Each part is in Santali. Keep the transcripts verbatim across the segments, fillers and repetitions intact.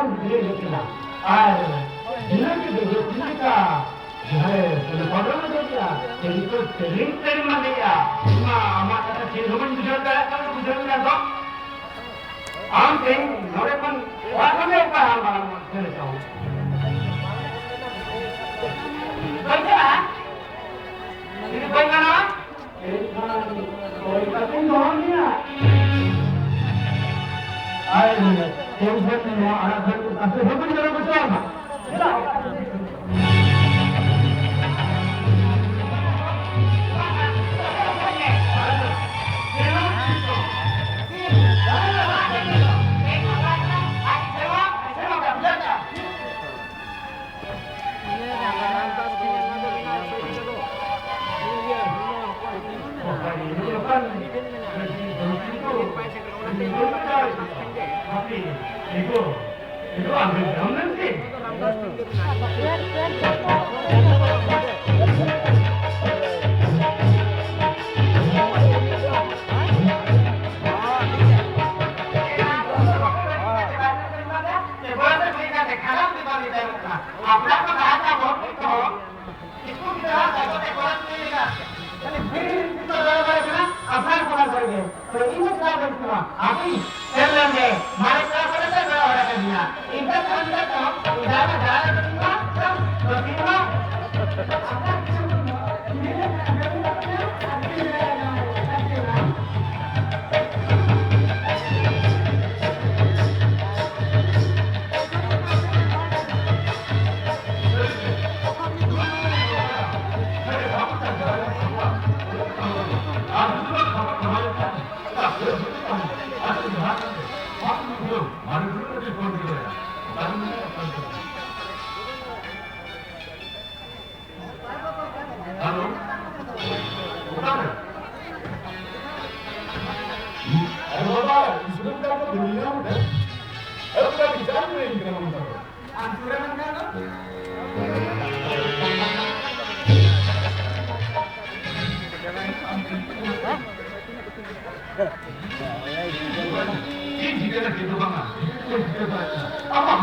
ᱵᱩᱡᱷᱟᱹᱣ ᱦᱩᱭᱩᱜ ᱠᱟᱱᱟ᱾ ᱟᱨ ᱵᱤᱱᱟᱹ ᱜᱮ ᱵᱩᱡᱷᱟᱹᱣ ᱪᱮᱫ ᱞᱮᱠᱟ ᱡᱟᱦᱟᱸᱭ ᱠᱚᱞᱮ ᱯᱟᱜᱽᱨᱟ ᱞᱮ ᱫᱚᱦᱚ ᱠᱮᱜᱼᱟ, ᱛᱮᱦᱮᱧ ᱛᱚ ᱛᱮᱦᱮᱧ ᱛᱮᱧ ᱢᱟᱱᱮᱭᱟ᱾ ᱤᱧ ᱢᱟ ᱟᱢᱟᱜ ᱠᱟᱛᱷᱟ ᱪᱮᱫ ᱦᱚᱸ ᱵᱟᱹᱧ ᱵᱩᱡᱷᱟᱹᱣ ᱫᱟᱲᱮᱭᱟᱜ ᱠᱟᱱᱟ, ᱵᱩᱡᱷᱟᱹᱣ ᱢᱮ ᱟᱫᱚ᱾ ᱟᱢ ᱛᱮᱦᱮᱧ ᱱᱚᱰᱮ ᱠᱷᱚᱱ ᱚᱲᱟᱜ ᱠᱷᱚᱱ ᱜᱮ ᱚᱠᱟ ᱦᱚᱸ ᱵᱟᱝ ᱠᱷᱟᱹᱲ ᱛᱟᱢ᱾ ᱵᱟᱹᱧ ᱪᱟᱞᱟᱜᱼᱟ᱾ ᱡᱩᱫᱤ ᱵᱟᱹᱧ ᱜᱟᱱᱚᱜᱼᱟ, ᱮᱱᱠᱷᱟᱱ ᱠᱚᱭ ᱠᱟᱛᱮᱧ ᱫᱚᱦᱚ ᱢᱮᱭᱟ᱾ ᱟᱨ ᱴᱮᱱᱥᱚᱱ ᱱᱚᱣᱟ ᱟᱲᱟᱜ ᱠᱷᱟᱱ ᱟᱯᱮ ᱵᱟᱹᱵᱤᱱ ᱜᱟᱱᱚᱜ ᱠᱚ ᱪᱟᱞᱟᱜ ᱢᱟ᱾ ᱟᱯᱱᱟᱨ ᱠᱚ ᱛᱟᱦᱮᱸ ᱠᱟᱱᱟ ᱵᱚᱱ, ᱱᱤᱛᱚᱜ ᱤᱥᱠᱩᱞ ᱜᱤᱫᱽᱨᱟᱹ ᱦᱚᱸ ᱠᱟᱜᱚᱡᱽ ᱮ ᱠᱚᱨᱟᱣ ᱦᱚᱪᱚᱭᱮᱫᱟ᱾ ᱛᱟᱦᱞᱮ ᱯᱷᱤᱨ ᱤᱥᱠᱩᱞ ᱠᱚ ᱫᱚᱦᱚ ᱵᱟᱲᱟᱭ ᱠᱟᱱᱟ, ᱟᱯᱱᱟᱨ ᱠᱚᱲᱟ ᱠᱚ ᱜᱮ᱾ ᱛᱚ ᱤᱧ ᱫᱚ ᱪᱮᱫᱟᱜ ᱵᱟᱹᱧ ᱥᱮᱱᱚᱜᱼᱟ? ᱟᱯᱮ ᱥᱮᱱ ᱞᱮᱱ ᱜᱮ, ᱢᱟᱨᱮ ᱠᱚᱲᱟ ᱠᱚ ᱞᱮᱠᱟ ᱫᱚᱦᱚ ᱵᱟᱲᱟ ᱠᱟᱹᱫᱤᱧᱟ᱾ ᱤᱧ ᱫᱚ ᱠᱷᱟᱱ ᱫᱚ ᱛᱚ, ᱡᱟᱦᱟᱸ ᱫᱚ ᱡᱟᱦᱟᱸ ᱨᱮ ᱵᱟᱹᱱᱩᱜᱼᱟ, ᱛᱚ, ᱛᱚ ᱥᱮᱱᱚᱜ᱾ ᱦᱮᱞᱳ, ᱚᱠᱟᱨᱮ? ᱟᱨᱮ ᱵᱟᱵᱟ, ᱤᱥᱠᱩᱞ ᱠᱟᱱ ᱠᱚ ᱫᱩᱱᱤᱭᱟᱹ ᱨᱮ᱾ ᱟᱨᱮ ᱵᱟᱵᱟ, ᱵᱤᱪᱟᱨ ᱨᱮ ᱤᱧ ᱠᱟᱱᱟ ᱢᱚᱛᱚ᱾ ᱪᱮᱫ ᱪᱤᱠᱟᱹ ᱞᱟᱹᱜᱤᱫ ᱫᱚ ᱵᱟᱝᱟ, ᱪᱮᱫ ᱪᱤᱠᱟᱹ ᱫᱟᱲᱮᱭᱟᱜᱼᱟ? ᱟᱢᱟᱜ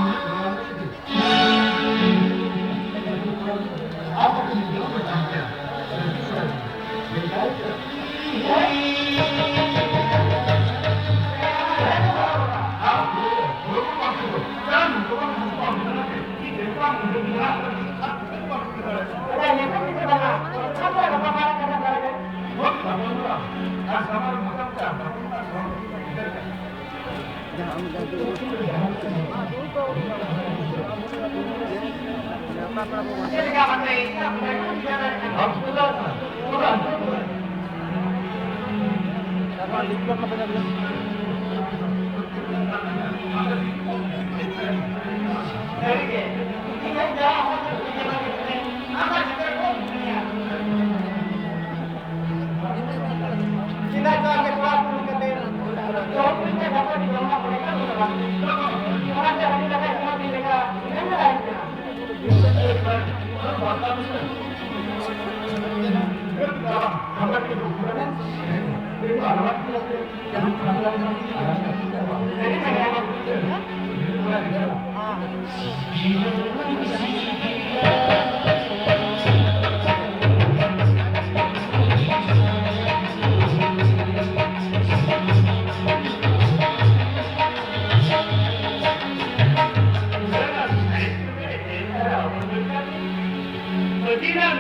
ᱟᱹᱰᱤ ᱜᱟᱱ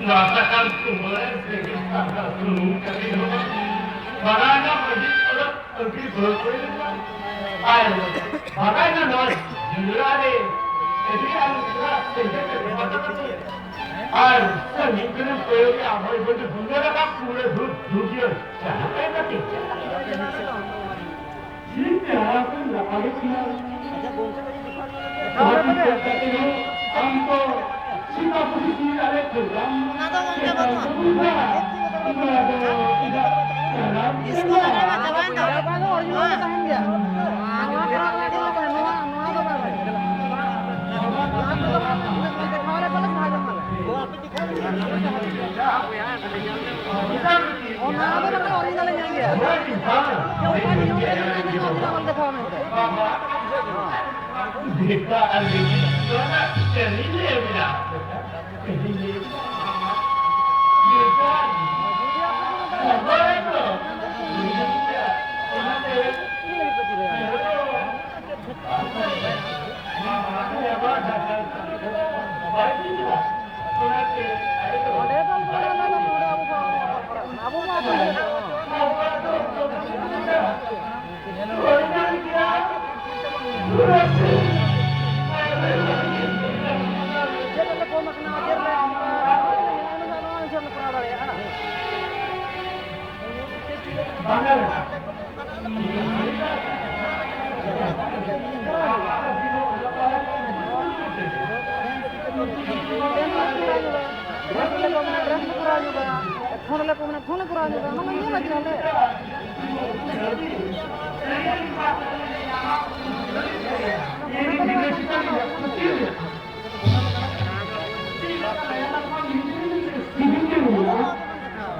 ᱱᱚᱣᱟ ᱥᱟᱠᱟᱢ ᱠᱚ ᱢᱚᱬᱮ ᱥᱮᱨᱮᱧ ᱥᱟᱠᱟᱢ ᱥᱩᱱᱩᱢ ᱠᱟᱛᱮ ᱦᱚᱸ ᱵᱟᱲᱟᱭ ᱧᱟᱢ ᱟᱹᱰᱤ ᱚᱲᱟᱜ ᱟᱹᱰᱤ ᱵᱟᱹᱲᱛᱤ ᱞᱮᱠᱟ᱾ ᱟᱨ ᱵᱟᱲᱟᱭ ᱧᱟᱢ ᱱᱚᱣᱟ ᱡᱤᱞᱟ ᱨᱮ ᱟᱹᱰᱤ ᱜᱟᱱ ᱥᱮᱨᱮᱧ ᱠᱟᱛᱮ ᱟᱨ ᱥᱟᱺᱜᱤᱧ ᱠᱷᱚᱱᱮᱢ ᱠᱚᱭᱚᱜᱮ ᱟᱢ ᱦᱚᱸ ᱵᱚᱱ ᱫᱩᱞᱟᱹᱲ ᱟᱠᱟᱫ ᱯᱩᱨᱟᱹ ᱫᱷᱩᱯ ᱫᱷᱩᱯ ᱡᱤᱭᱚᱱ ᱡᱟᱦᱟᱸ ᱞᱮᱠᱟ ᱠᱟᱛᱮ ᱤᱧ ᱡᱟᱦᱟᱸ ᱠᱚᱧ ᱨᱟᱯᱟᱜᱮᱫ ᱠᱤᱱᱟ, ᱟᱢ ᱫᱚ ᱥᱮᱛᱟ ᱯᱩᱥᱤ ᱛᱤᱱ ᱟᱞᱮ ᱠᱷᱚᱱ ᱵᱟᱝ ᱚᱱᱟ ᱫᱚ ᱜᱚᱢᱠᱮ ᱵᱟᱹᱱᱩᱜᱼᱟ᱾ ᱱᱚᱣᱟ ᱫᱚ ᱤᱧᱟᱹᱜ ᱨᱟᱱ ᱤᱥᱠᱩᱞ ᱠᱟᱱᱟ᱾ ᱨᱮ ᱪᱟᱵᱟᱭᱮᱱ ᱫᱚ᱾ ᱱᱚᱣᱟ ᱠᱚᱨᱮ ᱫᱚ ᱚᱨᱤᱡᱤᱱᱟᱞ ᱛᱟᱦᱮᱱ ᱜᱮᱭᱟ᱾ ᱱᱚᱣᱟ ᱠᱚᱨᱮ ᱫᱚ ᱚᱨᱤᱡᱤᱱᱟᱞ ᱛᱟᱦᱮᱱ, ᱱᱚᱣᱟ, ᱱᱚᱣᱟ ᱫᱚ ᱵᱟᱝ ᱦᱩᱭᱩᱜᱼᱟ᱾ ᱱᱚᱣᱟ ᱠᱚᱨᱮ ᱫᱚ ᱫᱮᱠᱷᱟᱣ ᱟᱞᱮ ᱯᱮ, ᱥᱟᱦᱟᱡᱽ ᱟᱢᱟᱞᱮ᱾ ᱚᱱᱟ ᱫᱚ ᱢᱟᱱᱮ ᱚᱨᱤᱡᱤᱱᱟᱞ ᱧᱟᱢ ᱜᱮᱭᱟ᱾ ᱚᱠᱟ ᱱᱤᱭᱚᱢ ᱨᱮ ᱢᱮᱱᱟᱜᱼᱟ, ᱡᱮ ᱚᱨᱤᱡᱤᱱᱟᱞ ᱵᱚᱞ ᱫᱮᱠᱷᱟᱣ ᱢᱮᱱᱛᱮ᱾ ᱚᱸᱰᱮ ᱫᱚ ᱟᱞᱚ ᱵᱚᱱ ᱨᱚᱲᱟ, ᱱᱚᱰᱮ ᱟᱵᱚ ᱵᱚᱱ ᱨᱚᱲᱟ᱾ ᱟᱵᱚ ᱢᱟ ᱟᱵᱚ ᱜᱮ᱾ ᱪᱮᱫ ᱞᱮ ᱠᱚᱢ ᱟᱠᱟᱱᱟ? ᱪᱮᱫ ᱞᱮ ᱠᱚᱨᱟᱣ ᱫᱟᱲᱮᱭᱟᱜᱼᱟ? ᱯᱷᱳᱱ ᱞᱮ ᱠᱚ ᱢᱮᱱᱟ, ᱯᱷᱳᱱ ᱞᱮ ᱠᱚᱨᱟᱣ ᱧᱚᱜᱟ, ᱯᱷᱳᱱ ᱞᱮ ᱠᱚ ᱢᱮᱱᱟ, ᱯᱷᱳᱱ ᱞᱮ ᱠᱚᱨᱟᱣ ᱧᱚᱜᱟ, ᱚᱱᱟ ᱢᱟ ᱧᱮᱞ ᱟᱠᱟᱫ ᱞᱮ᱾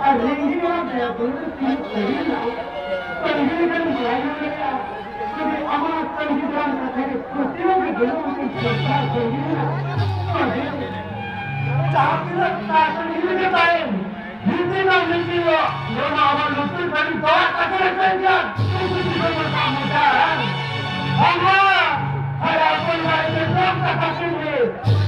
ᱟᱨ ᱨᱮᱸᱜᱮᱡ ᱦᱚᱲ ᱫᱟᱭᱟ ᱫᱩᱞᱟᱹᱲ ᱛᱤᱱᱟᱹᱜ ᱥᱟᱹᱨᱤ ᱢᱮᱱᱟᱜᱼᱟ, ᱛᱟᱺᱜᱤ ᱞᱮᱠᱷᱟᱱ ᱵᱟᱭ ᱧᱟᱢ ᱫᱟᱲᱮᱭᱟᱜᱼᱟ᱾ ᱡᱩᱫᱤ ᱟᱢᱟᱜ ᱛᱟᱺᱜᱤ ᱫᱟᱨᱟᱢ ᱠᱟᱛᱷᱟ ᱜᱮ ᱯᱟᱹᱛᱭᱟᱹᱣ ᱜᱮ ᱵᱟᱹᱱᱩᱜ ᱟᱱ ᱥᱚᱝᱥᱟᱨ ᱛᱟᱺᱜᱤ ᱢᱮᱱᱟᱜᱼᱟ᱾ ᱛᱚᱵᱮ ᱡᱟᱦᱟᱸ ᱛᱤᱱᱟᱹᱜ ᱛᱟᱭ ᱛᱟᱺᱜᱤ ᱨᱮᱜᱮ ᱛᱟᱦᱮᱱ, ᱡᱩᱫᱤ ᱵᱟᱝ ᱦᱤᱡᱩᱜᱼᱟ, ᱱᱚᱣᱟ ᱟᱢᱟᱜ ᱞᱩᱛᱩᱨ ᱠᱷᱟᱹᱞᱤ ᱫᱚᱦᱚ ᱠᱟᱛᱮ ᱨᱮ ᱛᱟᱦᱮᱱ ᱜᱮᱭᱟ, ᱩᱱᱠᱩ ᱫᱤᱥᱚᱢ ᱨᱮ ᱵᱟᱝ ᱢᱚᱪᱟ ᱟᱲᱟᱝ᱾ ᱵᱟᱝᱟ, ᱦᱟᱨᱟ ᱦᱚᱯᱚᱱ ᱵᱟᱲᱮ ᱛᱮ ᱡᱚᱢ ᱠᱟᱛᱷᱟ ᱠᱤᱱ ᱞᱟᱹᱭ,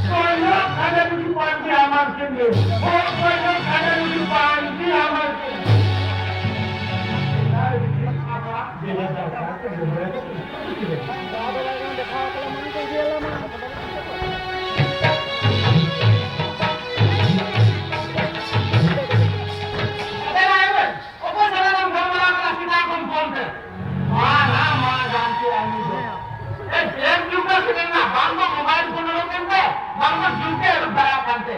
ᱠᱚᱭᱚᱜ ᱠᱷᱟᱱᱮ ᱡᱩᱫᱤ ᱯᱟᱱᱛᱮ ᱟᱢᱟᱨ ᱠᱤᱱ ᱞᱟᱹᱭ, ᱦᱚᱲ ᱠᱚᱭᱚᱜ ᱠᱷᱟᱱᱮ ᱡᱩᱫᱤ ᱯᱟᱱᱛᱮ ᱟᱢᱟᱨ ᱠᱤᱱ ᱞᱟᱹᱭ᱾ ᱚᱠᱚᱭ ᱥᱟᱞᱟᱜ ᱮᱢ ᱜᱟᱞᱢᱟᱨᱟᱣ ᱠᱟᱱᱟ ᱥᱮᱛᱟᱜ ᱠᱷᱚᱱ ᱯᱷᱳᱱ ᱛᱮ? ᱢᱟ ᱱᱟ, ᱢᱟ ᱡᱟᱱᱛᱮ ᱟᱭᱩ ᱫᱚ᱾ ᱮ, ᱪᱮᱫ ᱡᱩᱜᱽ ᱨᱮ ᱥᱮᱴᱮᱨ ᱮᱱᱟ? ᱵᱟᱝ ᱫᱚ ᱢᱳᱵᱟᱭᱤᱞ ᱯᱷᱳᱱ ᱩᱰᱩᱠ ᱮᱱᱛᱮ, ᱵᱟᱝ ᱫᱚ ᱡᱩᱜᱽ ᱜᱮ ᱟᱹᱨᱩ ᱯᱷᱮᱨᱟᱣ ᱠᱟᱱᱛᱮ᱾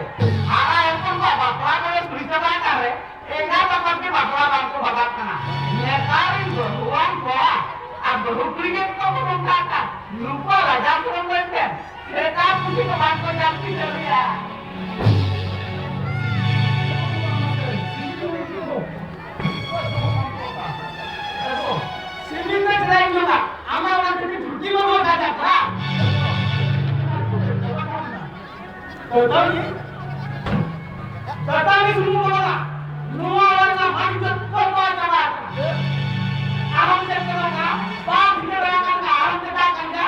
ᱦᱟᱨᱟ ᱦᱚᱯᱚᱱ ᱠᱚᱣᱟᱜ ᱵᱟᱯᱞᱟ ᱠᱚᱨᱮ ᱠᱩᱲᱤ ᱪᱟᱵᱟ ᱟᱠᱟᱱ ᱨᱮ, ᱮᱸᱜᱟᱛ ᱟᱯᱟᱛ ᱜᱮ ᱵᱟᱯᱞᱟ ᱵᱟᱝ ᱠᱚ ᱵᱟᱜᱟᱜ ᱠᱟᱱᱟ᱾ ᱱᱮᱛᱟᱨ ᱨᱤᱱ ᱵᱟᱹᱦᱩᱣᱟᱱ ᱠᱚᱲᱟ ᱟᱨ ᱵᱟᱹᱦᱩ ᱠᱩᱲᱤ ᱜᱮ ᱠᱚ ᱱᱚᱝᱠᱟ ᱟᱠᱟᱱ᱾ ᱱᱩᱠᱩᱣᱟᱜ ᱞᱟᱡᱟᱣ ᱥᱚᱨᱚᱢ ᱫᱚ ᱮᱱᱛᱮ ᱥᱮᱛᱟ ᱯᱩᱥᱤ ᱠᱚ ᱵᱟᱝ ᱠᱚ ᱡᱟᱹᱥᱛᱤ ᱠᱟᱹᱢᱤᱭᱟ᱾ ᱥᱤᱢᱤ ᱛᱮ ᱪᱮᱫᱟᱜ ᱤᱧ ᱡᱚᱢᱟ? ᱟᱢᱟᱜ ᱚᱲᱟᱜ ᱨᱮ ᱪᱷᱩᱴᱤ ᱵᱟᱹᱱᱩᱜ ᱟᱠᱟᱫᱟ ᱛᱷᱟ? ᱥᱮᱛᱟ ᱜᱮ, ᱥᱮᱛᱟ ᱜᱮ ᱥᱩᱢᱩᱝ ᱵᱟᱹᱱᱩᱜᱼᱟ᱾ ᱱᱚᱣᱟ ᱚᱲᱟᱜ ᱨᱮᱱᱟᱜ ᱦᱟᱹᱱ ᱡᱚᱛᱚ ᱠᱚ ᱪᱟᱵᱟ ᱟᱠᱟᱱᱟ᱾ ᱟᱨᱦᱚᱸ ᱪᱮᱫ ᱠᱚ ᱢᱮᱱᱟ? ᱵᱟᱯ ᱵᱷᱤᱴᱟᱹ ᱵᱟᱲᱟ ᱠᱟᱱ ᱜᱮᱭᱟ, ᱟᱨᱦᱚᱸ ᱪᱮᱛᱟ ᱠᱟᱱ ᱜᱮᱭᱟ᱾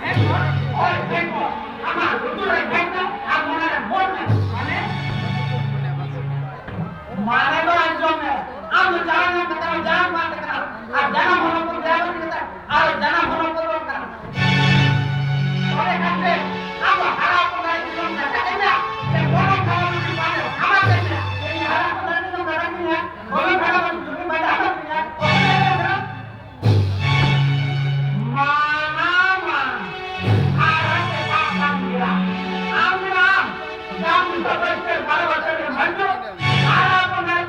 ᱵᱷᱮᱫ ᱠᱚ, ᱦᱚᱲ ᱵᱷᱮᱫ ᱠᱚ, ᱟᱢᱟᱜ ᱞᱩᱛᱩᱨ ᱨᱮ ᱵᱷᱮᱫ ᱠᱚ, ᱟᱨ ᱢᱚᱱᱮ ᱨᱮ ᱢᱚᱱ ᱢᱮ, ᱢᱟᱱᱮ ᱢᱟᱱᱮ ᱫᱚ ᱟᱸᱡᱚᱢ ᱢᱮ᱾ ᱟᱢ ᱫᱚ ᱡᱟᱦᱟᱸ ᱞᱮᱠᱟ ᱠᱟᱱᱟ, ᱡᱟᱦᱟᱸ ᱵᱟᱝ ᱠᱟᱱᱟ, ᱟᱨ ᱡᱟᱦᱟᱸ ᱦᱚᱲ ᱠᱚ ᱡᱟᱦᱟᱸ ᱠᱟᱱᱟ, ᱟᱨ ᱡᱟᱦᱟᱸ ᱦᱚᱲ ᱠᱚ ᱵᱟᱝ ᱠᱟᱱᱟ᱾ ᱚᱸᱰᱮ ᱠᱷᱟᱱ ᱜᱮ ᱟᱢ ᱫᱚ ᱦᱟᱨᱟ ᱠᱚ ᱫᱟᱲᱮ ᱠᱚ ᱡᱚᱢ ᱠᱟᱛᱮ ᱜᱮ ᱥᱮ ᱵᱚᱞᱚ ᱠᱷᱟᱨᱟ ᱢᱩᱸᱰᱨᱤ ᱵᱟᱝ ᱟᱢᱟᱜ ᱜᱮ ᱢᱮᱱᱟᱜᱼᱟ᱾ ᱤᱧ ᱦᱟᱨᱟ ᱠᱚ ᱫᱟᱲᱮ ᱠᱚ ᱡᱚᱢ ᱠᱟᱛᱮ ᱜᱮ ᱵᱚᱞᱚ ᱠᱷᱟᱨᱟ ᱢᱩᱸᱰᱨᱤ ᱵᱟᱝ ᱟᱢᱟᱜ ᱜᱮ ᱢᱮᱱᱟᱜᱼᱟ᱾ ᱚᱸᱰᱮ ᱠᱷᱟᱱ ᱜᱮ ᱢᱟᱱᱟ ᱢᱟ ᱟᱨ ᱮᱴᱟᱜ ᱠᱟᱹᱢᱤ ᱜᱮᱭᱟ᱾ ᱟᱢ ᱢᱮᱱᱟᱢ, ᱡᱟᱢ ᱫᱤᱥᱚᱢ ᱨᱮ ᱵᱟᱨᱚ ᱵᱚᱪᱷᱚᱨ ᱨᱮ ᱢᱟᱹᱱᱡᱩ ᱟᱨ ᱟᱵᱚ ᱱᱟᱭ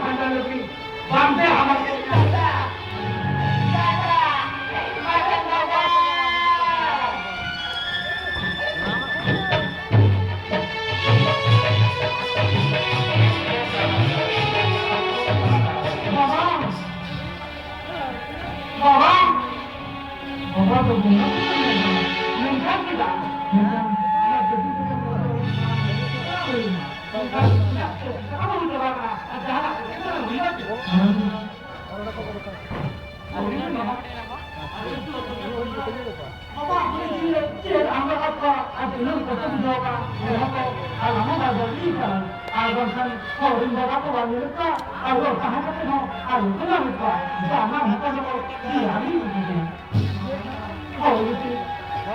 ᱯᱟᱸᱡᱟ ᱞᱟᱹᱜᱤᱫ ᱵᱟᱝ ᱯᱮ ᱦᱟᱢᱟᱞ ᱠᱮᱫ ᱠᱚᱣᱟ᱾ ᱵᱟᱵᱟ! ᱵᱟᱵᱟ! ᱵᱟᱵᱟ ᱫᱚ ᱵᱚᱸᱜᱟ ᱵᱩᱨᱩ ᱠᱟᱱᱟᱭ ᱵᱟᱵᱟ᱾ ᱢᱮᱱᱠᱷᱟᱱ ᱪᱮᱫᱟᱜ? ᱢᱮᱱᱠᱷᱟᱱ ᱚᱱᱟ ᱫᱟᱹᱵᱤ ᱠᱟᱛᱮ ᱵᱟᱵᱟ ᱫᱚ ᱵᱟᱝ ᱦᱩᱭ ᱞᱮᱱᱟ᱾ ᱢᱮᱱᱠᱷᱟᱱ ᱤᱧᱟᱹᱜ ᱪᱮᱫ ᱪᱟᱵᱟ ᱦᱩᱭ ᱪᱟᱵᱟ ᱠᱟᱱᱟ᱾ ᱟᱨ ᱡᱟᱦᱟᱱᱟᱜ ᱮᱴᱠᱮᱴᱚᱬᱮ ᱦᱩᱭᱩᱜᱼᱟ ᱪᱮᱫ? ᱵᱟᱵᱟ, ᱢᱚᱱᱮ ᱡᱤᱣᱤ ᱨᱮ ᱪᱮᱫ ᱟᱸᱫᱷᱟ ᱠᱟᱛᱷᱟ ᱟᱨ ᱛᱤᱱᱟᱹᱜ ᱠᱚᱥᱴᱚ ᱵᱩᱡᱷᱟᱹᱣ ᱠᱟᱱᱟ, ᱮᱱᱦᱚᱸ ᱠᱚ ᱟᱨ ᱟᱢ ᱦᱚᱸ ᱵᱟᱭ ᱵᱟᱹᱜᱤ ᱠᱟᱱᱟ᱾ ᱟᱨ ᱵᱟᱝᱠᱷᱟᱱ ᱦᱚᱲ ᱨᱮᱱ ᱵᱟᱵᱟ ᱠᱚ ᱵᱟᱝ ᱧᱮᱞᱮᱫ ᱠᱚᱣᱟ, ᱟᱨ ᱦᱚᱲ ᱛᱟᱦᱮᱸ ᱠᱟᱛᱮ ᱦᱚᱸ ᱟᱨ ᱩᱱᱠᱩ ᱧᱟᱢᱮᱫ ᱠᱚᱣᱟ᱾ ᱡᱟᱱᱟᱢ ᱦᱚᱸᱠᱚ ᱫᱚᱠᱚ ᱡᱤᱭᱟᱹᱞᱤ ᱩᱱᱠᱩ ᱜᱮ᱾ ᱦᱳᱭ,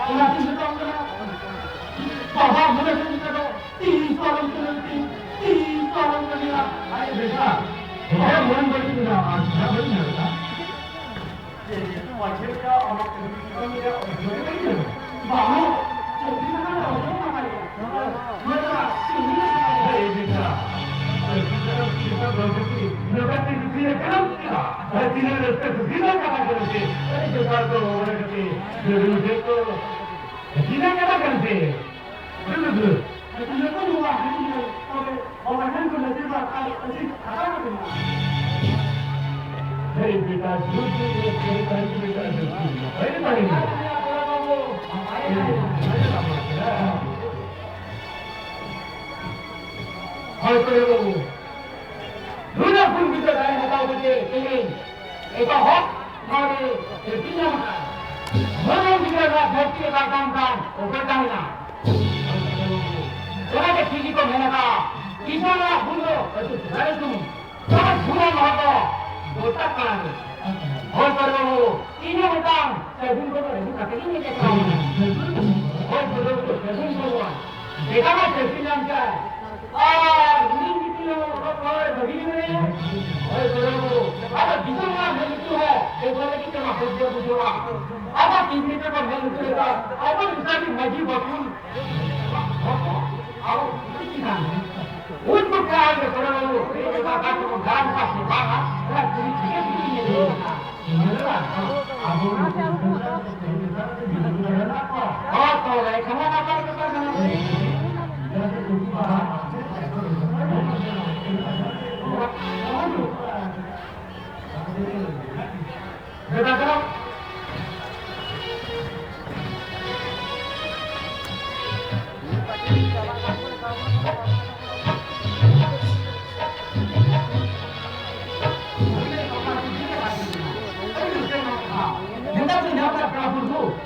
ᱚᱱᱟ ᱛᱤᱧ ᱢᱮᱛᱟᱢ ᱠᱟᱱᱟ᱾ ᱵᱟᱵᱟ ᱢᱚᱱᱮ ᱠᱚ ᱢᱮᱛᱟ ᱫᱚ ᱛᱤᱥ ᱦᱚᱸ ᱟᱞᱚᱢ ᱠᱟᱹᱢᱤᱭᱟ, ᱛᱤᱥ ᱦᱚᱸ ᱟᱞᱚᱢ ᱠᱟᱹᱢᱤᱭᱟ᱾ ᱟᱭ ᱵᱮᱴᱟ, ᱦᱮᱸ, ᱢᱚᱱᱮ ᱵᱟᱹᱲᱤᱡ ᱢᱮᱱᱟᱜᱼᱟ, ᱟᱨ ᱡᱟᱦᱟᱸ ᱵᱟᱹᱲᱤᱡ ᱢᱮᱱᱟᱜᱼᱟ᱾ ᱪᱮᱫ ᱯᱟᱪᱷᱮ ᱨᱮᱭᱟᱜ ᱚᱱᱟ ᱠᱟᱹᱢᱤ ᱠᱟᱹᱢᱤ ᱨᱮᱭᱟᱜ ᱚᱡᱽ ᱫᱚ ᱵᱟᱹᱧ ᱧᱟᱢᱟ᱾ ᱵᱟᱹᱱᱩᱜ, ᱪᱟᱹᱠᱨᱤ ᱠᱟᱱᱟ ᱞᱮ, ᱚᱡᱽ ᱫᱚ ᱵᱟᱝ ᱧᱟᱢᱟ᱾ ᱢᱟᱱᱮ ᱪᱮᱫ ᱤᱧ ᱞᱟᱹᱭᱟ? ᱦᱮᱸ, ᱵᱮᱴᱟ, ᱪᱟᱹᱠᱨᱤ ᱠᱟᱱᱟ, ᱪᱮᱫ ᱠᱟᱱᱟ, ᱪᱮᱫ ᱠᱟᱱᱟ, ᱪᱮᱫ ᱠᱟᱱᱟ, ᱟᱨ ᱛᱤᱱᱟᱹᱜ ᱨᱟᱹᱥᱠᱟᱹ ᱠᱩᱥᱤ ᱨᱮᱭᱟᱜ ᱠᱟᱛᱷᱟ ᱠᱟᱱᱟ ᱥᱮ᱾ ᱟᱨᱮ ᱵᱮᱴᱟ ᱠᱚ, ᱢᱟᱱᱮ ᱠᱟᱹᱴᱤᱡ ᱡᱟᱹᱨᱩᱲ ᱪᱮᱫ ᱠᱚ, ᱦᱟᱹᱛᱤ ᱨᱮᱭᱟᱜ ᱠᱟᱛᱷᱟ ᱠᱟᱱᱟ ᱥᱮ᱾ ᱦᱟᱹᱛᱤ ᱨᱮᱭᱟᱜ ᱠᱚ ᱧᱩᱢᱟ, ᱦᱟᱹᱛᱤ ᱨᱮᱭᱟᱜ, ᱛᱚᱵᱮ ᱚᱱᱟ ᱠᱷᱟᱱ ᱠᱚ ᱞᱟᱹᱭ ᱠᱮᱫᱟ, ᱟᱨ ᱟᱹᱰᱤ ᱠᱷᱟᱨᱟᱯ ᱠᱟᱱᱟ᱾ ᱦᱮᱸ, ᱵᱮᱴᱟ, ᱡᱷᱩᱴ ᱡᱷᱩᱴ ᱨᱮ ᱠᱷᱟᱹᱞᱤ ᱛᱟᱦᱮᱸ ᱠᱚ ᱵᱮᱴᱟ, ᱡᱷᱩᱴ ᱡᱷᱩᱴ ᱨᱮ ᱛᱟᱦᱮᱸ ᱠᱚ ᱵᱮᱴᱟ᱾ ᱦᱳᱭ, ᱛᱚᱵᱮ ᱵᱟᱹᱵᱩ, ᱱᱩᱱᱟᱹᱜ ᱜᱩᱱ ᱵᱤᱫᱽᱫᱟᱹ ᱫᱟᱲᱮ ᱦᱟᱛᱟᱣ ᱠᱟᱛᱮ ᱛᱮᱦᱮᱧ ᱮᱴᱟᱜ ᱦᱚᱲ ᱱᱚᱣᱟ ᱨᱮ ᱛᱤᱨᱯᱤ ᱧᱟᱢ ᱟᱠᱟᱫ᱾ ᱱᱩᱱᱟᱹᱜ ᱜᱤᱫᱽᱨᱟᱹ ᱱᱚᱣᱟ ᱫᱷᱟᱹᱨᱛᱤ ᱨᱮ ᱵᱟᱭ ᱛᱟᱦᱮᱱ ᱠᱷᱟᱱ ᱚᱠᱚᱭ ᱛᱟᱦᱮᱱᱟ? ᱚᱱᱟᱛᱮ ᱴᱷᱤᱠ ᱜᱮᱠᱚ ᱢᱮᱱ ᱟᱠᱟᱫᱼᱟ, ᱠᱤᱥᱟᱹᱬᱟᱜ ᱜᱩᱱ ᱫᱚ ᱟᱹᱰᱤ ᱥᱩᱫᱷᱟᱹᱨ ᱥᱩᱢᱩᱝ᱾ ᱚᱱᱟ ᱜᱩᱱ ᱟᱱ ᱦᱚᱲ ᱫᱚ ᱜᱚᱴᱟ ᱯᱟᱲᱟ ᱨᱮ᱾ ᱦᱳᱭ, ᱯᱟᱹᱨᱣᱟᱹ ᱵᱟᱹᱵᱩ, ᱤᱧ ᱦᱚᱸ ᱢᱤᱫᱴᱟᱝ ᱥᱟᱹᱜᱩᱱ ᱠᱚᱫᱚ ᱟᱹᱜᱩ ᱠᱟᱛᱮ ᱜᱤᱧ ᱦᱮᱡ ᱟᱠᱟᱱᱟ᱾ ᱦᱳᱭ, ᱯᱟᱹᱨᱣᱟᱹ ᱵᱟᱹᱵᱩ, ᱥᱟᱹᱜᱩᱱ ᱠᱚᱫᱚ᱾ ᱵᱮᱴᱟ ᱢᱟ ᱪᱟᱹᱠᱨᱤ ᱧᱟᱢ ᱠᱮᱫᱟᱭ᱾ ᱟᱨ ᱩᱱᱤ ᱢᱤᱫᱴᱤᱡ ᱦᱚᱸ ᱚᱞᱚᱜ ᱯᱟᱲᱦᱟᱣ ᱨᱮ ᱵᱷᱟᱹᱜᱤ ᱜᱮ ᱢᱮᱱᱟᱭᱟ᱾ ᱦᱳᱭ, ᱯᱟᱹᱨᱣᱟᱹ ᱵᱟᱹᱵᱩ, ᱟᱫᱚ ᱫᱤᱥᱚᱢ ᱨᱮᱱᱟᱜ ᱢᱮᱫ ᱞᱩᱛᱩᱨ ᱦᱚᱸ ᱮᱠᱵᱟᱨ ᱞᱟᱹᱜᱤᱫ ᱛᱮ ᱢᱟ ᱦᱚᱲ ᱫᱚ ᱵᱩᱡᱷᱟᱹᱣᱟ᱾ ᱟᱫᱚ ᱛᱤᱱ ᱨᱮ ᱪᱚ ᱠᱚ ᱢᱮᱫ ᱞᱩᱛᱩᱨ ᱮᱫᱟ, ᱟᱫᱚ ᱱᱮᱛᱟᱨ ᱨᱤᱱ ᱢᱟᱹᱡᱷᱤ ᱵᱟᱹᱵᱩ ᱦᱚᱲ ᱠᱚ, ᱟᱵᱚ ᱪᱮᱫ ᱪᱤᱠᱟᱹᱭᱟ?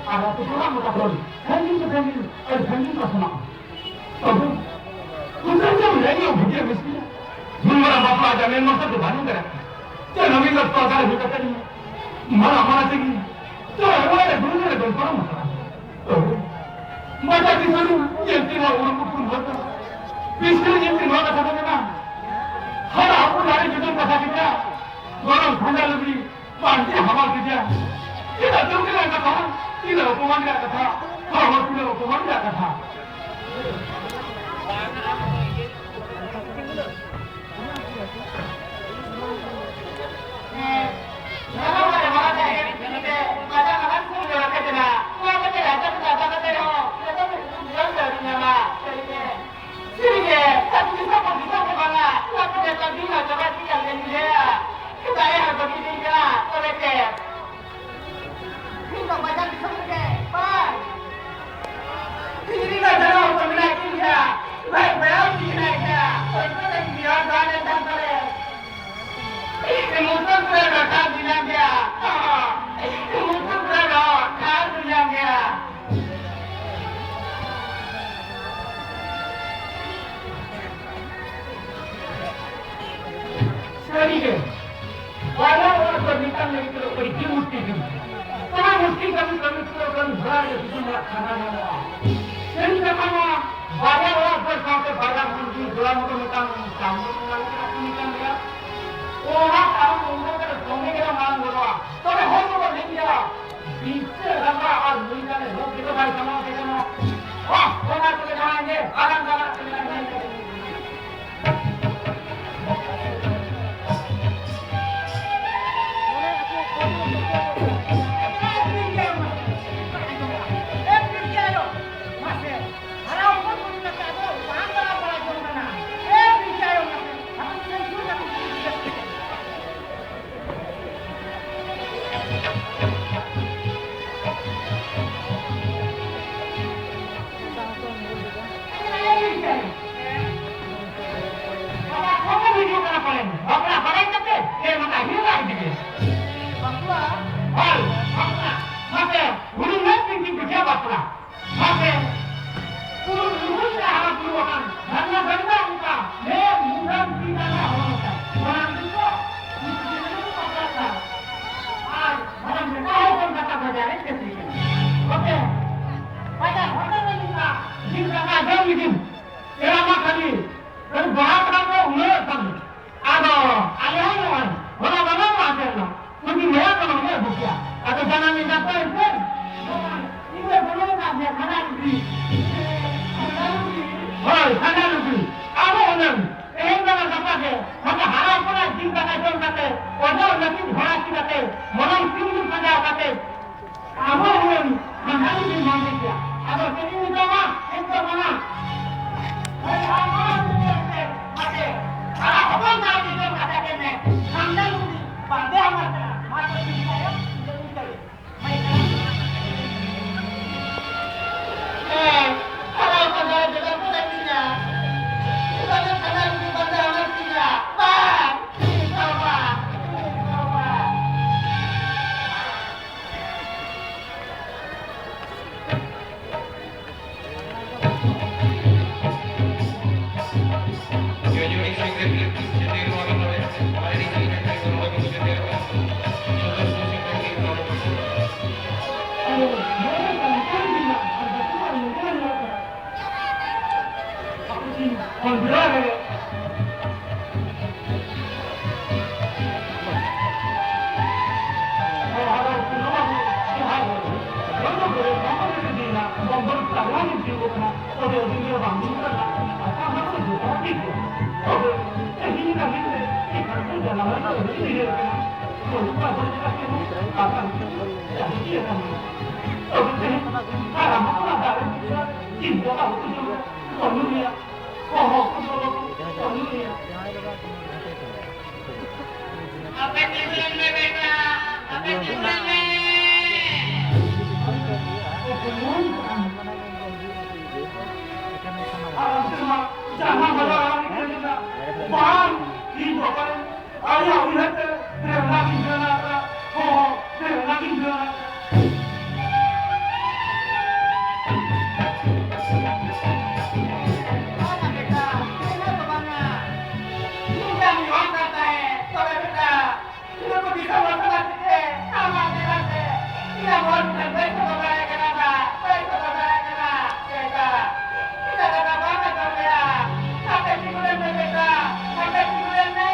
ᱟᱨ ᱟᱹᱛᱩ ᱴᱚᱞᱟ ᱢᱚᱴᱟ ᱠᱷᱚᱱ ᱥᱟᱺᱜᱤᱧ ᱠᱚ ᱥᱟᱺᱜᱤᱧ, ᱟᱹᱰᱤ ᱥᱟᱺᱜᱤᱧ ᱠᱚ ᱥᱮᱱᱚᱜᱼᱟ᱾ ᱛᱚᱵᱮ ᱩᱱᱠᱩ ᱡᱮ ᱞᱟᱹᱭ ᱧᱚᱜ ᱵᱷᱩᱜᱤ ᱢᱤᱥᱠᱤᱱ᱾ ᱢᱩᱱ ᱵᱟᱲᱟ ᱵᱟᱯᱞᱟ ᱡᱟ ᱢᱮᱱ ᱢᱟᱥᱟ ᱫᱚ ᱵᱟᱹᱱᱩᱜ ᱠᱟᱱᱟ᱾ ᱪᱮᱫ ᱱᱚᱣᱤᱱ ᱫᱚ ᱯᱟᱛᱟ ᱨᱮ ᱦᱩᱭ ᱠᱟᱛᱮ ᱢᱟᱨᱟ ᱢᱟᱨᱟ ᱛᱮᱜᱮ ᱪᱚ ᱦᱮᱣᱟ ᱨᱮ ᱜᱩᱨᱩ ᱨᱮ ᱵᱚᱱ ᱯᱟᱨᱚᱢ ᱟᱠᱟᱱᱟ᱾ ᱛᱚᱵᱮ ᱢᱟᱪᱟ ᱫᱤᱥᱚᱢ ᱧᱮᱞ ᱛᱮ ᱱᱚᱣᱟ ᱩᱨᱩᱢ ᱩᱯᱨᱩᱢ ᱦᱚᱲ ᱫᱚ ᱵᱤᱥᱠᱤᱱ ᱧᱮᱞ ᱛᱮ ᱱᱚᱣᱟ ᱠᱟᱛᱷᱟ ᱫᱚ ᱢᱮᱱᱟ᱾ ᱦᱟᱨᱟ ᱦᱚᱯᱚᱱ ᱫᱟᱨᱮ ᱡᱩᱫᱤᱢ ᱠᱟᱛᱷᱟ ᱠᱮᱫᱟ, ᱜᱚᱨᱚᱢ ᱠᱷᱟᱸᱰᱟ ᱞᱩᱜᱽᱲᱤ ᱵᱟᱝ ᱪᱮᱫ ᱦᱟᱢᱟᱞ ᱠᱮᱫᱮᱭᱟ? ᱪᱮᱫᱟᱜ ᱫᱩᱠ ᱨᱮᱱᱟᱜ ᱠᱟᱛᱷᱟ? ᱛᱤᱱᱟᱹᱜ ᱚᱯᱚᱢᱟᱱ ᱨᱮᱭᱟᱜ ᱠᱟᱛᱷᱟ? ᱦᱚᱲᱢᱚ ᱛᱤᱱᱟᱹᱜ ᱚᱯᱚᱢᱟᱱ ᱨᱮᱭᱟᱜ ᱠᱟᱛᱷᱟ? ᱦᱮᱸ᱾ ᱥᱟᱹᱨᱤᱜᱮ, ᱟᱹᱛᱩ ᱫᱤᱥᱚᱢ ᱠᱷᱚᱱ ᱫᱤᱥᱚᱢ ᱠᱚ ᱵᱟᱝᱟ, ᱱᱚᱣᱟ ᱠᱚ ᱡᱚᱛᱚ ᱫᱤᱱ ᱟᱨ ᱡᱚᱜᱟᱲ ᱛᱮ ᱠᱟᱹᱢᱤ ᱞᱮᱱ ᱜᱮᱭᱟ᱾ ᱫᱟᱲᱮ ᱦᱚᱲ ᱠᱚ ᱜᱤᱰᱤ ᱠᱟᱱᱟ, ᱛᱚᱵᱮ ᱪᱮᱫ? ᱤᱧ ᱫᱚ ᱵᱟᱡᱟᱨ ᱫᱤᱥᱚᱢ ᱨᱮᱜᱮ, ᱵᱟᱝ᱾ ᱤᱧ ᱨᱮᱱ ᱫᱚ ᱡᱟᱱᱟᱢ ᱦᱚᱲ ᱠᱚ ᱢᱮᱱᱟᱜ ᱠᱤᱱ ᱜᱮᱭᱟ, ᱵᱷᱟᱭ ᱵᱚᱭᱦᱟ ᱦᱚᱸ ᱠᱤᱱ ᱢᱮᱱᱟᱜ ᱜᱮᱭᱟ, ᱚᱠᱚᱭ ᱠᱚ ᱞᱟᱹᱜᱤᱫ ᱵᱤᱦᱟᱨ ᱫᱟᱬᱟᱱ ᱮ ᱪᱟᱞᱟᱜ ᱠᱟᱱᱟ? ᱤᱧ ᱫᱚ ᱢᱩᱥᱚᱞ ᱠᱚᱨᱮ ᱨᱟᱠᱷᱟ ᱫᱩᱧ ᱧᱟᱢ ᱜᱮᱭᱟ, ᱤᱧ ᱫᱚ ᱢᱩᱥᱚᱞ ᱠᱚᱨᱮ ᱨᱟᱠᱷᱟ ᱫᱩᱧ ᱧᱟᱢ ᱜᱮᱭᱟ᱾ ᱥᱟᱹᱨᱤᱜᱮ, ᱵᱟᱨᱭᱟ ᱚᱲᱟᱜ ᱫᱚ ᱢᱤᱫᱴᱟᱝ ᱞᱟᱹᱜᱤᱫ ᱫᱚ ᱟᱹᱰᱤ ᱜᱮ ᱢᱩᱥᱠᱤᱞ ᱠᱟᱱᱟ᱾ ᱚᱱᱟ ᱢᱩᱥᱠᱤᱞ ᱠᱟᱹᱢᱤ ᱠᱟᱹᱢᱤ ᱠᱚ ᱠᱟᱹᱢᱤ ᱦᱚᱨᱟ ᱨᱮ ᱥᱩᱫᱷᱩ ᱱᱚᱣᱟ ᱠᱷᱟᱱᱟ ᱧᱟᱢᱚᱜᱼᱟ᱾ ᱥᱟᱹᱨᱤ ᱠᱟᱛᱷᱟ ᱱᱚᱣᱟ ᱵᱟᱨᱭᱟ ᱚᱲᱟᱜ ᱫᱚ ᱥᱟᱶᱛᱮ ᱵᱟᱨᱭᱟ ᱢᱩᱥᱠᱤᱞ ᱡᱚᱲᱟᱣ ᱢᱚᱛᱚ ᱢᱤᱫᱴᱟᱝ ᱠᱟᱹᱢᱤ ᱠᱟᱱᱟ᱾ ᱚᱱᱟ ᱠᱟᱨᱚᱱ ᱩᱱᱠᱩ ᱫᱚ ᱥᱚᱸᱜᱮ ᱜᱮ ᱢᱟᱲᱟᱝ ᱜᱚᱫᱚᱜᱼᱟ᱾ ᱛᱚᱵᱮ ᱦᱚᱲ ᱫᱚᱠᱚ ᱞᱟᱹᱭ ᱜᱮᱭᱟ, ᱵᱤᱪᱟᱹᱨ ᱨᱟᱸᱜᱟ ᱟᱨ ᱱᱩᱭ ᱜᱟᱱᱮ ᱨᱳᱜᱽ ᱜᱮᱫᱚ ᱵᱟᱭ ᱥᱟᱢᱟᱣ ᱠᱮᱫᱟ᱾ ᱵᱟᱦ, ᱚᱱᱟ ᱛᱮᱜᱮ ᱡᱟᱦᱟᱸᱭ ᱜᱮ ᱟᱨᱟᱢ ᱫᱟᱨᱟ ᱛᱮᱜᱮ ᱡᱟᱦᱟᱸᱭ ᱜᱮ ᱦᱳᱭ, ᱥᱟᱸᱜᱷᱟᱨ ᱨᱩᱜᱤ᱾ ᱟᱵᱚ ᱦᱩᱱᱟᱹᱝ ᱛᱮᱦᱮᱧ ᱵᱟᱝᱟ ᱜᱟᱯᱟ ᱜᱮ ᱱᱚᱝᱠᱟ ᱦᱟᱨᱟ ᱦᱚᱯᱚᱱᱟᱜ ᱡᱤᱞ ᱫᱟᱠᱟ ᱡᱚᱢ ᱠᱟᱛᱮ, ᱚᱡᱚᱜ ᱞᱟᱹᱜᱤᱫ ᱡᱷᱚᱲᱟ ᱤᱫᱤ ᱠᱟᱛᱮ, ᱢᱚᱞᱚᱝ ᱥᱤᱢ ᱡᱤᱞ ᱥᱟᱡᱟᱣ ᱠᱟᱛᱮ, ᱟᱵᱚ ᱦᱩᱱᱟᱹᱝ ᱥᱟᱸᱜᱷᱟᱨ ᱨᱩᱜᱤ ᱢᱟᱱᱮ ᱜᱮᱭᱟ᱾ ᱟᱫᱚ ᱪᱮᱫ ᱤᱧ ᱢᱮᱛᱟᱢᱟ? ᱪᱮᱫ ᱫᱚ ᱵᱟᱝᱟ᱾ ᱦᱳᱭ, ᱟᱨ ᱱᱚᱣᱟ ᱨᱩᱜᱤ ᱮᱱᱛᱮ ᱢᱟᱥᱮ ᱦᱟᱨᱟ ᱦᱚᱯᱚᱱ ᱫᱟᱨᱮ ᱡᱚᱢ ᱠᱟᱛᱮ ᱜᱮ ᱢᱮ᱾ ᱥᱟᱸᱜᱷᱟᱨ ᱨᱩᱜᱤ ᱵᱟᱸᱫᱮ ᱟᱢᱟ ᱠᱟᱱᱟ᱾ ᱢᱟ ᱛᱚᱵᱮ ᱤᱧ ᱟᱭᱳ, ᱤᱧ ᱫᱚ ᱤᱧ ᱫᱚ ᱟᱯᱮ ᱛᱤᱸᱜᱩ ᱞᱮᱱ ᱢᱮ ᱵᱮᱴᱟ, ᱟᱯᱮ ᱛᱤᱸᱜᱩ ᱞᱮᱱ ᱢᱮ᱾ ᱟᱨ ᱚᱱᱛᱮ ᱢᱟ ᱡᱟᱦᱟᱸ ᱵᱟᱡᱟᱨ ᱟᱲᱟᱝ ᱤᱧ ᱧᱮᱞ ᱠᱮᱫᱟ, ᱵᱟᱝ, ᱤᱧ ᱫᱚ ᱚᱠᱟᱨᱮ ᱟᱭᱟᱜ ᱩᱭᱦᱟᱹᱨ ᱛᱮ ᱨᱮᱦᱱᱟ ᱜᱤᱧ ᱨᱮᱦᱱᱟ ᱟᱠᱟᱫᱟ᱾ ᱦᱚᱸ, ᱦᱚᱸ, ᱨᱮᱦᱱᱟ ᱜᱤᱧ ᱨᱮᱦᱱᱟ ᱟᱠᱟᱫᱟ᱾ ᱵᱟᱝᱟ ᱵᱮᱴᱟ, ᱨᱮᱦᱱᱟ ᱫᱚ ᱵᱟᱝᱟ᱾ ᱤᱧ ᱡᱟᱝ ᱧᱩ ᱟᱠᱟᱫ ᱛᱟᱦᱮᱸ, ᱛᱚᱵᱮ ᱵᱮᱴᱟ, ᱤᱧ ᱫᱚ ᱠᱚ ᱫᱤᱥᱟᱹ ᱵᱟᱝ ᱠᱟᱱᱟ ᱪᱮ? ᱟᱢᱟᱜ ᱞᱮᱠᱟᱛᱮ ᱤᱧᱟᱹᱜ ᱢᱚᱱ ᱴᱷᱮᱱ ᱵᱟᱹᱧ ᱥᱚᱫᱚᱨ ᱫᱟᱲᱮᱭᱟᱜ ᱠᱟᱱᱟ, ᱵᱟᱹᱧ ᱥᱚᱫᱚᱨ ᱫᱟᱲᱮᱭᱟᱜ ᱠᱟᱱᱟ, ᱵᱮᱴᱟ᱾ ᱤᱧᱟᱹᱜ ᱠᱟᱛᱷᱟ ᱵᱟᱝ ᱟᱸᱡᱚᱢ ᱞᱮᱜᱼᱟ᱾ ᱟᱯᱮ ᱛᱤᱸᱜᱩ ᱞᱮᱱ ᱯᱮ, ᱵᱮᱴᱟ, ᱟᱯᱮ ᱛᱤᱸᱜᱩ ᱞᱮᱱ ᱯᱮ᱾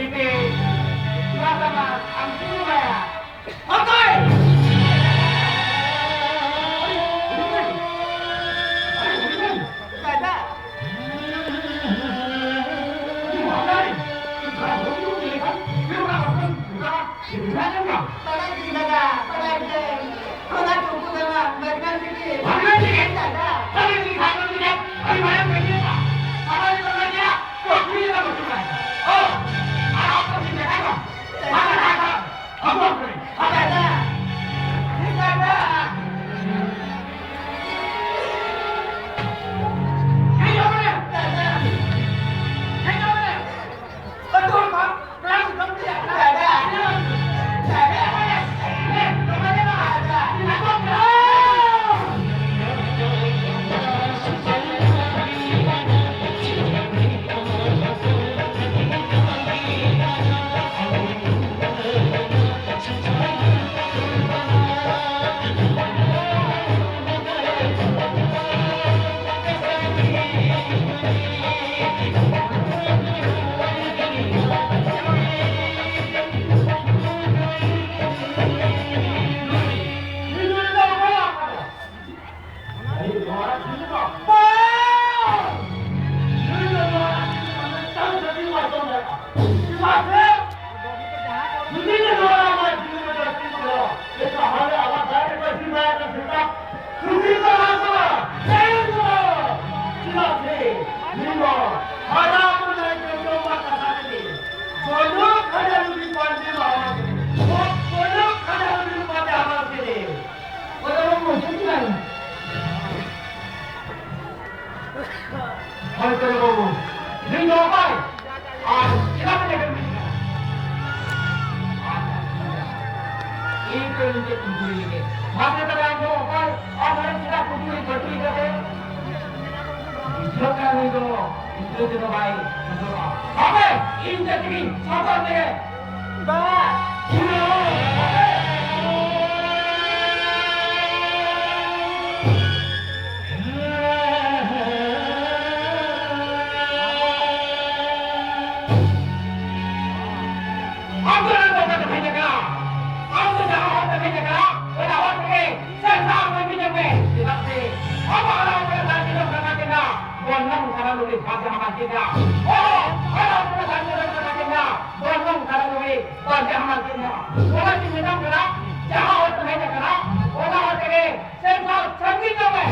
ᱤᱫᱤ, ᱱᱚᱣᱟ ᱫᱚ ᱢᱟ ᱟᱢ ᱛᱤᱸᱜᱩ ᱵᱟᱲᱟᱭᱟ᱾ ᱚᱠᱚᱭ? ᱫᱟᱫᱟ᱾ ᱵᱟᱰᱟᱭ ᱜᱤᱫᱟᱹᱧ ᱫᱟᱫᱟ, ᱵᱟᱰᱟᱭ ᱜᱤᱫᱟᱹᱧ᱾ ᱚᱱᱟ ᱴᱩᱠᱩ ᱫᱚ ᱢᱟ ᱵᱟᱹᱜᱽᱱᱟᱹ ᱛᱮᱜᱮ᱾ ᱵᱟᱹᱜᱽᱱᱟᱹ ᱛᱮᱜᱮ? ᱫᱟᱫᱟ᱾ ᱛᱟᱦᱞᱮ ᱩᱱᱤ ᱠᱷᱟᱱ ᱫᱚ ᱢᱤᱫᱴᱟᱝ ᱟᱹᱰᱤ ᱢᱟᱨᱟᱝ ᱵᱟᱹᱜᱽᱱᱟᱹ ᱠᱟᱱᱟ᱾ ᱵᱟᱰᱟᱭ ᱜᱤᱫᱟᱹᱧ ᱫᱟᱫᱟ, ᱠᱩᱲᱤ ᱫᱚ ᱵᱟᱹᱪᱩᱜ ᱠᱟᱜ ᱠᱚᱣᱟ᱾ ᱚ, ᱟᱨ ᱟᱯᱮ ᱪᱮᱫ ᱞᱮᱠᱟ ᱠᱚ? ᱵᱟᱝ ᱞᱮᱠᱟ ᱠᱚ᱾ ᱟᱵᱚ ᱠᱚᱨᱮ᱾ ᱟᱯᱮ᱾ ᱫᱟᱫᱟ᱾ ᱫᱟᱫᱟ᱾ ᱦᱮᱡ ᱦᱚᱵᱚᱱ᱾ ᱫᱟᱫᱟ᱾ ᱦᱮᱡ ᱦᱚᱵᱚᱱ᱾ ᱦᱳᱭ ᱛᱚᱵᱮ ᱵᱟᱹᱵᱩ, ᱱᱩᱭ ᱫᱚ ᱚᱠᱚᱭ? ᱟᱨ ᱪᱮᱫᱟᱜ ᱯᱮ ᱧᱮᱯᱮᱞ ᱢᱤᱫ ᱠᱟᱱᱟ? ᱤᱧ ᱛᱚ ᱤᱧ ᱪᱮᱫ ᱤᱧ ᱠᱩᱞᱤ ᱞᱮᱜᱮ᱾ ᱢᱟᱥᱮ ᱛᱚᱵᱮ ᱟᱢ ᱫᱚ ᱚᱠᱚᱭ? ᱟᱨ ᱱᱚᱰᱮ ᱪᱮᱫᱟᱜ ᱠᱩᱴᱩᱨᱤ ᱠᱟᱹᱴᱩᱨᱤ ᱠᱟᱛᱮ? ᱵᱩᱡᱷᱟᱹᱜ ᱠᱟᱱᱟ ᱱᱩᱭ ᱫᱚ ᱜᱤᱫᱽᱨᱟᱹ ᱛᱮᱫᱚ ᱵᱟᱭ ᱵᱩᱡᱷᱟᱹᱜᱼᱟ᱾ ᱦᱟᱯᱮ, ᱤᱧ ᱛᱮ ᱛᱮᱜᱮᱧ ᱥᱚᱫᱚᱨ ᱞᱮᱜᱮ᱾ ᱵᱟ᱾ ᱵᱟᱨ ᱡᱟᱦᱟᱸ ᱢᱟᱱ ᱠᱮᱫᱟ᱾ ᱚ, ᱚ, ᱚᱱᱟ ᱫᱟᱨᱮ ᱨᱮ ᱢᱮᱱᱟᱜ ᱠᱤᱱᱟ᱾ ᱵᱚᱨᱱᱚᱱ ᱫᱟᱨᱮ ᱨᱮ ᱵᱟᱨ ᱡᱟᱦᱟᱸ ᱢᱟᱱ ᱠᱮᱫᱟ᱾ ᱚᱱᱟ ᱜᱮ ᱢᱮᱱᱟᱜ ᱠᱟᱱᱟ, ᱡᱟᱦᱟᱸ ᱦᱚᱲ ᱠᱚ ᱦᱮᱡ ᱟᱠᱟᱱᱟ, ᱚᱱᱟ ᱦᱚᱲ ᱛᱮᱜᱮ ᱥᱮᱨᱢᱟ ᱥᱟᱺᱜᱤᱧ ᱧᱚᱜ ᱢᱮ᱾